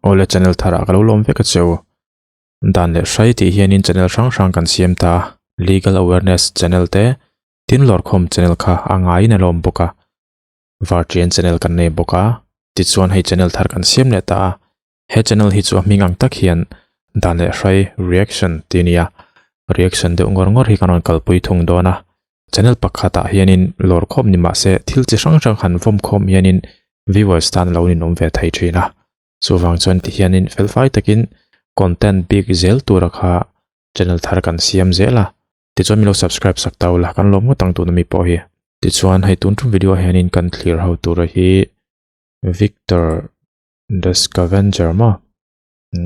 Awle channel tharah ka lo lawm vek a cheu. Dan leh hrai tih hianin channel hrang hrang kan siam ta a, Legal Awareness channel te, tin lawrkhawm channel kha a ngaiin a lawm bawk a. Vartian channel kan nei bawk a, tichuan hei channel thar kan siam leh ta a. He channel hi chu a hming ang tak hian dan leh hrai reaction tih a ni a, reaction deuh ngawr ngawr hi kan rawn kalpui thung dawn a. Channel pakhatah hianin lawr khawm ni mahse thil chi hrang hrang han vawm khawm hianin viewers tan lo ninawm ve thei thin a. Chuvang chuan ti hianin felfai takin content bik zel tura kha channel thar kan siam zel a. Tichuan min lo subscribe sak ta ula kan lawm ngawt ang tuna mi pawh hi. Tichuan hei tun tum video ah hianin kan thlir ho tura hi Victor The Scavenger maw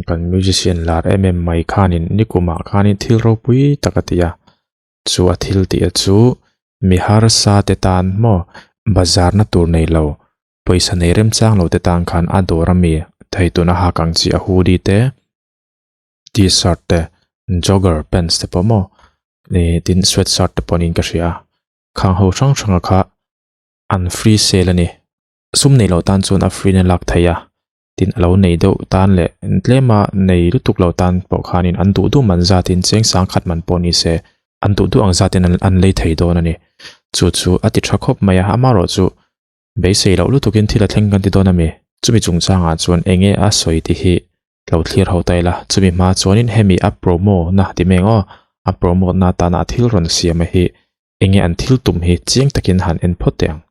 kan musician lar em em mai khanin nikumah khanin thil ropui tak a ti a. Chu a thil tih a chu mi harsa te tan maw bazar na tur nei lo pawisa nei remchang lo te tan khan a dawr ami thei tuna hak ang chi a hoodie te t-shirt te jogger pants te pawh maw ih tin sweat shirt te pawh niin ka hria a khang ho hrang hrang a kha an free sale a ni sum nei lo tan chuan a free na lak theih a tin a lo nei deuh tan leh tlema nei lutuk lo tan pawh khanin an duh duh man zatin cheng sang khat man pawh ni se an duh duh ang zatin an lei thei dawn a ni. Chu chu a ti tha khawp mai a, amaherawh chu beisei loh lutukin thil a thleng kan ti dawn a mi. Chumi chungchangah chuan eng nge a sawi tih hi lo thlir ho ta ila, chumi hma chuanin hemi a promo na ti mai ang aw, a promote na atana a thil rawn siam a hi eng nge an thil tum hi chiang takin han en phawt teh ang.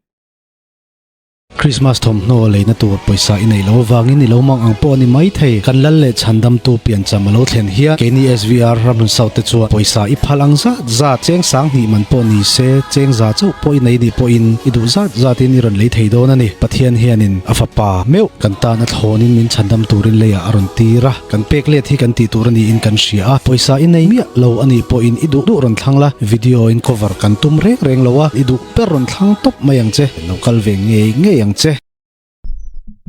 Christmas thawmhnaw leina tur pawisa i neih loh avangin i lo mang ang pawh a ni mai thei. Kan lal leh chhandamtu piancham a lo thlen hian keini SVR Ramhlun South te chuan pawisa i phal ang zat zat, cheng sang hnih man pawh ni se, cheng za chauh pawh i nei nih pawhin i duh zat zatin i rawn lei thei dawn a ni. Pathian hianin a fapa meuh kan tan a thlawnin min chhandam turin leiah a rawn tir a. Kan pek let hi kan tih tur a niin kan hria a, pawisa i nei miah lo a nih pawhin i duh duh rawn thlang la, video in cover kan tum reng reng lo a, i duh ber rawn thlang tawp mai ang che, lo kal ve ngei ngei ang che.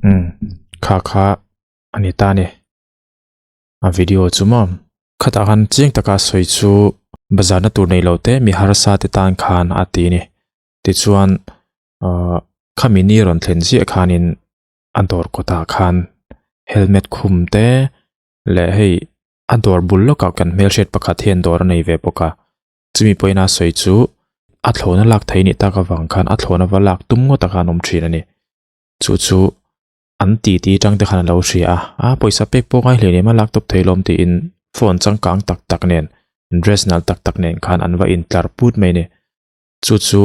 Umm kha kha a ni ta ni, a video chu maw khatah khan chiang taka sawi chu bazar na tur nei lo te mi harsa te tan khan a ti a ni, tichuan ahh khami ni rawn thlen chiah khanin a dawr kawtah khan helmet khum te leh hei a dawr bul lawkah kan hmelhriat pakhat hian dawr a nei ve bawk a chumi pawhin a sawi chu a thlawhna lak theih anih tak avang khan a thlawhna va lak tum ngawt a khan awm thin a ni chu chu an ti ti tang te khan a lo hria a a pawisa pek pawh ngai hle lem a lak tawp thei lawm tiin phone changkang tak tak nen dress nalh tak tak nen khan an va intlar put mai a ni chu chu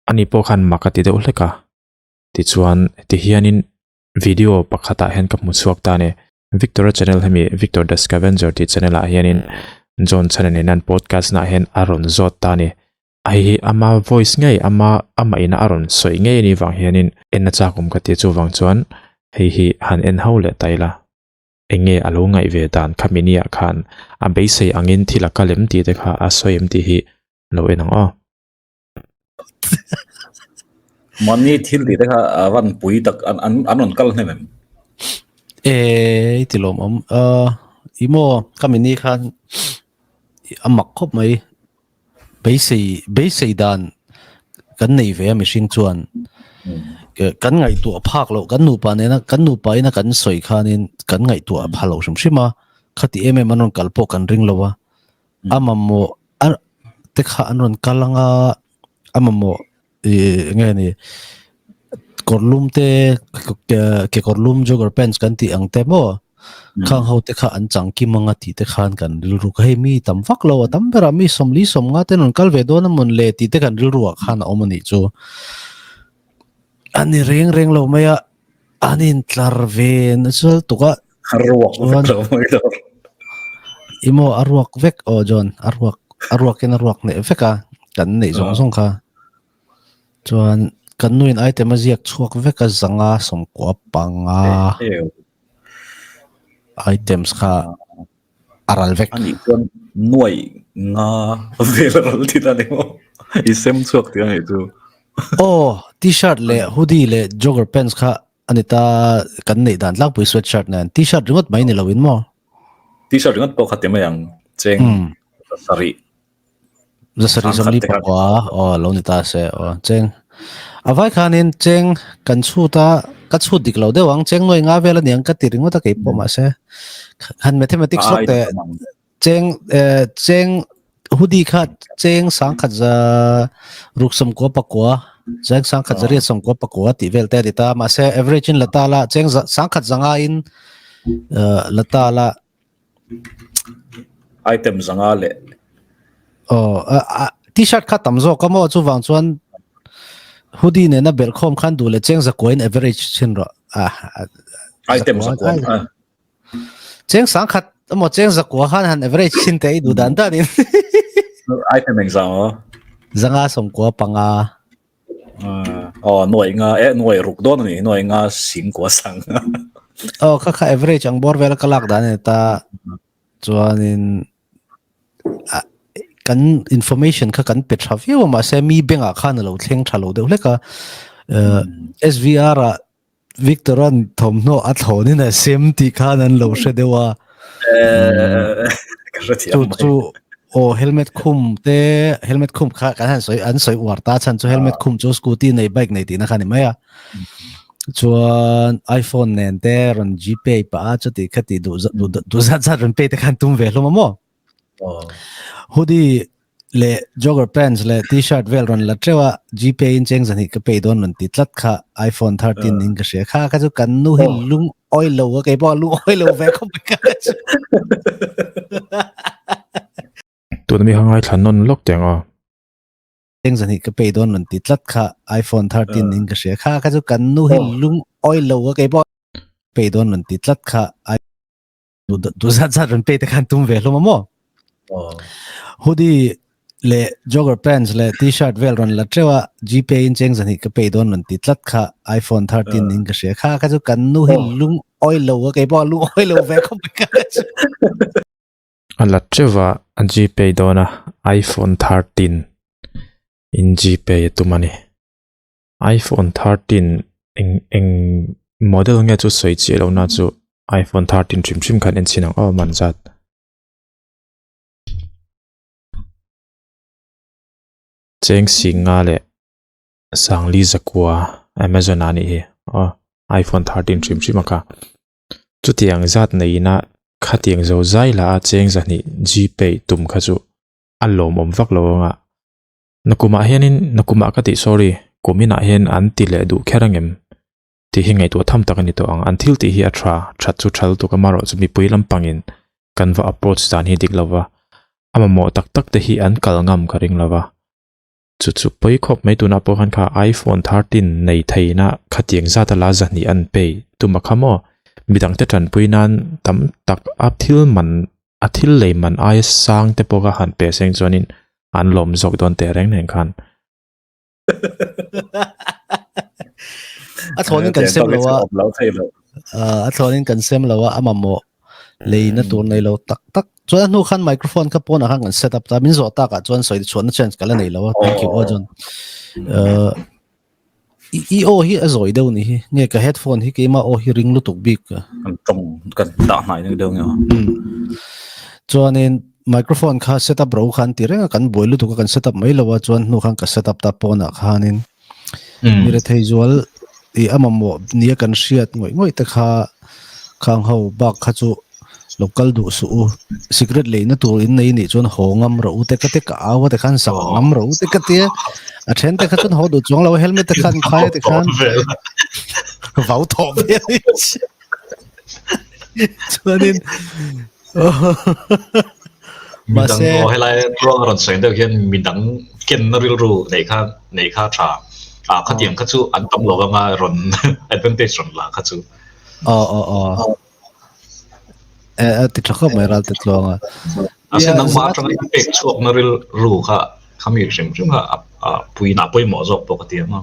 ani pawh khan mak a ti deuh hlek a. Tichuan tihianin video pakhatah hian ka hmu chhuak ta a ni. Victor-a channel hemi Victor the Scavenger tih channel ah hianin John Chana nena an podcast naah hian a rawn zawt ta a ni. Hei hi ama voice ngei ama amah ina a rawn sawi ngei a nih vang hianin en a chak awm ka ti a chuvang chuan hei hi han en ho leh ta ila. Eng nge a lo ngaih ve dan khami niah khan a beisei angin thil a kal em tih te kha a sawi em tih hi lo en ang aw. Mahni thil tih te kha a van pui tak an an an rawn kal hnem em? E i ti lawm awm. Uh, i maw ka mini khan a mak khawp mai. Beisei beisei dan kan nei ve a mihring chuan kan ngaihtuah phak loh kan nupa nena kan nupa ina kan sawi khanin kan ngaihtuah pha lo hrim hrim a khati em em an rawn kal pawh kan ring lo a a mamawh a te kha an rawn kal anga a mamawh ih eng nge ni kawr lum te ke kawr lum jogger pants kan tih ang te maw khang ho te kha an chang kim anga tih te khan kan rilru kha hei mi tam vak lo a tam berah mi sawmli sawm nga ten rawn kal ve dawn a mawn le tih te kan rilru ah khan a awm a nih chu a ni reng reng lo mai a an intlar ve nasa tuk a. A ruak vek lo mai lo. Imo a ruak vek o John a ruak a ruakin a ruak neh vek a kan neih zawng zawng kha. Chuan kan nuin item a ziak chhuak vek a zanga sawmkua panga items kha a ral vek. Ani chuan nuai nga vel a ral thin a ni maw? I sem chhuak tih a nih chu. Aw t-shirt leh hoodie leh jogger pants kha Ani ta kan neih dan tlangpui sweatshirt nen t-shirt ringawt mai ni lo in maw? T-shirt ringawt pawh kha ti mai ang cheng zasarih. Zasarih sawmli pakua aw lo ni ta se aw cheng. A vai khanin cheng kan chhut a, ka chhut dik lo deuh ang, cheng nuai nga vel aniang ka ti ringawt a kei pawh mahse han mathematics lawk teh cheng cheng hoodie kha cheng sangkhat za ruk sawmkua pakua cheng sangkhat za riat sawmkua pakua tih vel te a ni ta mahse average in la ta la cheng sangkhat zanga in la ta la Item zanga leh. Aw, t-shirt kha tam zawk a maw chuvang chuan hoodie nena belh khawm khan duh leh cheng zakua in average chhin rawh. Ah, item zakua. Cheng sangkhat emaw cheng zakua khan han average chhin te i duh dan dan in. Item engzang aw? Zanga sawmkua panga. Aw nuai nga e nuai ruk dawn ani nuai nga sing kua sang. Aw kha kha average ang bawr vel ka lak dan ani ta chuanin kan information kha kan pe tha viau a mahse mi bengah khan a lo thleng tha lo deuh hlek a SVR ah Victor-a'n thawmhnaw a thlawnin a sem tih khan an lo hre deuh a. Ka hre thiam mai. Chu aw helmet khum te helmet khum kha kan han sawi an sawi uar ta chhan chu helmet khum chu scooty nei bike nei tihna kha ni mai a. Chuan iPhone nen te rawn Gpay pah a chuti khati duh duh zat zat rawn pay te khan tum ve hlawm a maw. Hoodie leh jogger pants leh t-shirt vel rawn la teuh a, Gpay in cheng zahnih ka pay dawn rawn ti tlat kha iPhone 13 in ka hria kha kha chu kan nu hi lung awi lo a kei pawh a lung awi lo ve khawp mai kha chu. Tuna mi kha ngaithla nawn lawk teh ang aw. Cheng zahnih ka pay dawn rawn ti tlat kha iPhone 13 in ka hria kha kha chu kan nu hi lung awi lo a kei pawh pay dawn rawn ti tlat kha. Du zat zat rawn pay te khan tum ve hlawm a maw? Hoodie leh jogger pants leh t-shirt vel rawn la teuh a, Gpay in cheng zahnih ka pay dawn rawn ti tlat kha iPhone 13 in ka hria kha kha chu kan nu hi lung awi lo a kei pawh a lung awi lo ve khawp mai kha chu. A la teuh a, a Gpay dawn a iPhone 13 in Gpay a tum a ni. iPhone 13 eng eng model nge chu sawi chiah lohna chu iPhone 13 hrim hrim khan en chhin ang aw man zat. Cheng sing nga leh Sangli zakua Amazon ah anih hi aw iPhone 13 hrim hrim a kha. Chutiang zat neiin a khatiang zo zai lah a cheng zahnih Gpay tum kha chu a lawmawm vak lo anga. Nakumah hianin, nakumah ka tih sorry, kuminah hian an ti leh duh kher angem? Tih hi ngaihtuah tham tak a ni tawh ang. An thil tih hi a tha, that chu tha lutuk amarawh chu mipui lampangin kan va approach dan hi dik lova, a mamawh tak tak te hi an kal ngam ka ring lova. Chu chu pawi khawp mai tunah pawh khan kha iPhone 13 nei theihna khatiang zata la zahnih an pay tum a kha maw? Midangte tanpui nan tam tak a thil man a thil lei man aia sang te pawh kha han pe seng chuanin an lawm zawk dawn teh reng nen khan. A thlawnin kan sem lo a, a thlawnin kan sem lo a, a mamawh leina tur nei lo tak tak. Chuan a hnu khan microphone kha pawnah khan kan set up ta, min zawh takah chuan sawi chhuahna chance ka la nei lo a, thank you aw John. I aw hi a zawi deuh ni hi nge ka headphone hi keimah aw hi ring lutuk bik ka kan tawng kan dah hnai deuh deuh nge chuanin microphone kha set up ro khan ti reng a kan buai lutuk a kan set up mai lo a chuan hnu khan ka set up ta pawnah khanin mi rethei zual i a mamawh nia kan hriat ngawih ngawih te kha khang ho bak kha chu Lo kal duh suh u, cigarette leina tur in nei nih chuan haw ngam rawh u te ka ti ka au a tikhan sak ngam rawh u te ka ti a, a then te kha chuan haw duh chuang lo helmet te khan khai a tikhan vau thawh vel chuanin midang aw helai ruang a rawn sawi deuh hian midang kenna rilru nei kha nei kha tha a khatiang kha chu an tam lo anga rawn advantage rawn la kha chu. Aw aw aw. Eh, a ti tha khawp mai ral te tluang a. A se nangmah atanga i pek chhuak na ril ru kha khami hrim hrim kha a pui na pawimawh zawk pawh ka ti ang a.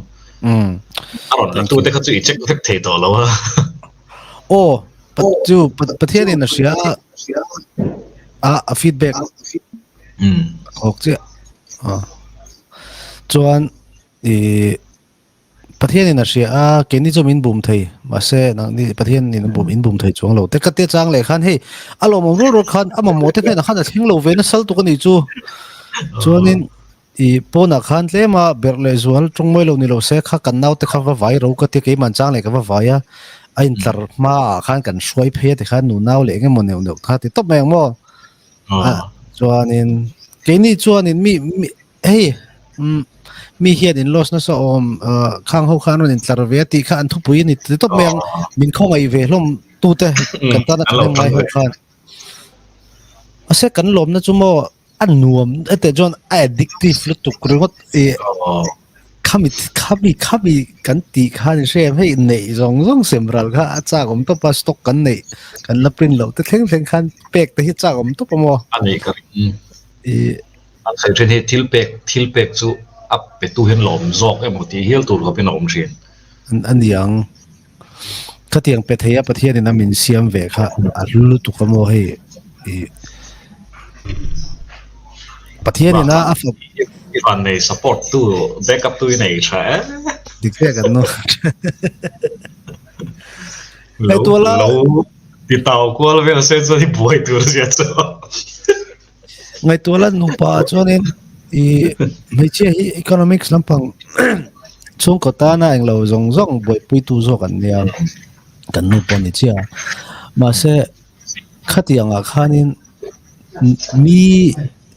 A rawn la tu te kha chu i check vek thei tawh lo a. Aw, chu Pathian in a hria a a feedback. Awk chiah. Chuan i Pathianin a hria a, keini chu min bum thei, mahse nangni Pathianin bum in bum thei chuang lo. Te ka te chang leh khan hei a lawmawm rual rual khan a mamawh te hnenah khan a thleng lo ve nasal tuk a nih chu. Chuanin. I pawnah khan tlem a berh leh zual tawng mawi lo ni lo se kha kan naute kha va vai ro ka tia keimah chang leh ka va vai a, a intlar hmaah khan kan hruai phei a tikhan nunau leh eng emaw neuh neuh kha ti tawp mai ang maw. Chuanin keini chuanin mi mi hei mi hian in loss nasa awm khang ho khan rawn intlar ve a tih kha an thupui a ni ti tawp mai ang min khawngaih ve hlawm tute kan tana thahnem ngai ho khan. Mahse kan lawmna chu maw a nuam ete chuan a addictive lutuk ringawt i khami khami khami kan tih khan i hre hei neih zawng zawng sem ral kha a chak awm tawp a stock kan neih kan la print loh te thleng thleng khan pek te hi chak awm tawp a maw a nei ka ring i an sawi thin hi thil pek thil pek chu a petu hian lawm zawk emaw tih hial tur khawpin a awm thin a niang Khatiang pe thei a Pathianin a min siam ve kha a hlu lutuk a maw hei i Pathianin a a fap I van nei support tu backup tu i nei tha e. Dik vek an no. Lo lo ti tau kual vel se chuan i buai tur zia chu. Ngaihtuah la nupa chuanin i hmeichhia hi economics lampang chhungkaw tana englo zawng zawng buaipuitu zawk an nia kan nu pawh a ni chiah a mahse khatiang ah khanin mi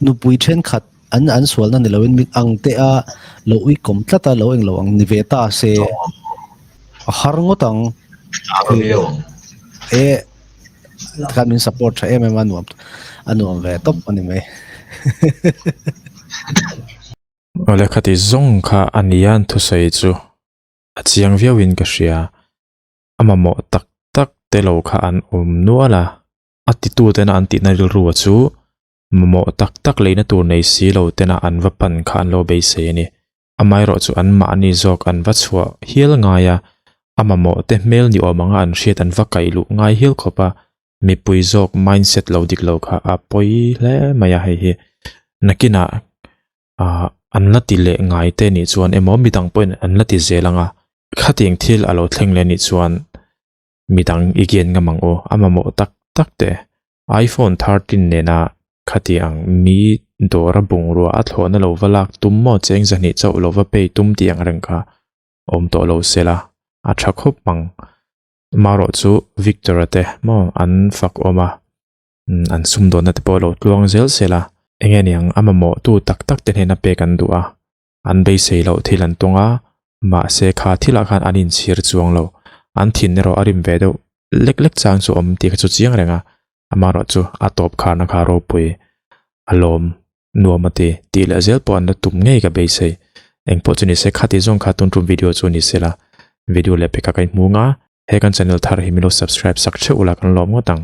nupui thenkhat an an sualna ni loin mi ang te a lo uikawm tlat a lo englo ang ni ve ta se a har ngawt ang e. Khan min support tha em em a nuam a nuam ve tawp a ni mai. Awle khati zawng kha a nia an thusawi chu a chiang viau in ka hria. A mamawh tak tak te lo kha an awm nual a, a titu tena an tihna rilru a chu mamawh tak tak leina tur nei si lo tena an va pan kha an lo beisei a ni. Amaherawh chu an mahni zawk an va chhuah hial ngai a, a mamawh te hmel ni awm anga an hriat an va kaih luh ngai hial khawp a, mipui zawk mindset lo dik lo kha a pawi hle mai a hei hi. Nakinah ah an la ti leh ngai te nih chuan emaw midang pawhin an la ti zel ang a, khatiang thil a lo thleng leh nih chuan midang i kian ngam ang u, a mamawh tak tak te. iPhone 13 nena khati ang mi dawra bungrua a thlawhna lo va lak tum maw cheng zahnih chauh lo va pay tum tih ang reng kha awm tawh lo sela a tha khawp ang. Marawh chu Victor-a te maw an fak awm a, an sumdawnna te pawh lo tluang zel sela enge niang a mamawh tu tak tak te hnena pek an duh a, an beisei loh thil an tawng a, mahse kha thilah khan an inchhir chuang lo, an thin erawh a rim ve deuh lek lek chang chu awm tih kha chu chiang reng a, amaherawh chu a tawp kharna kha ropui a lawm nuam a ti tih leh zel pawh an la tum ngei ka beisei, engpawh chu ni se khati zawng kha tun tum video chu ni sela video leh pekah ka inhmu nga, he kan channel thar hi min lo subscribe sak theuh ula kan lawm ngawt ang.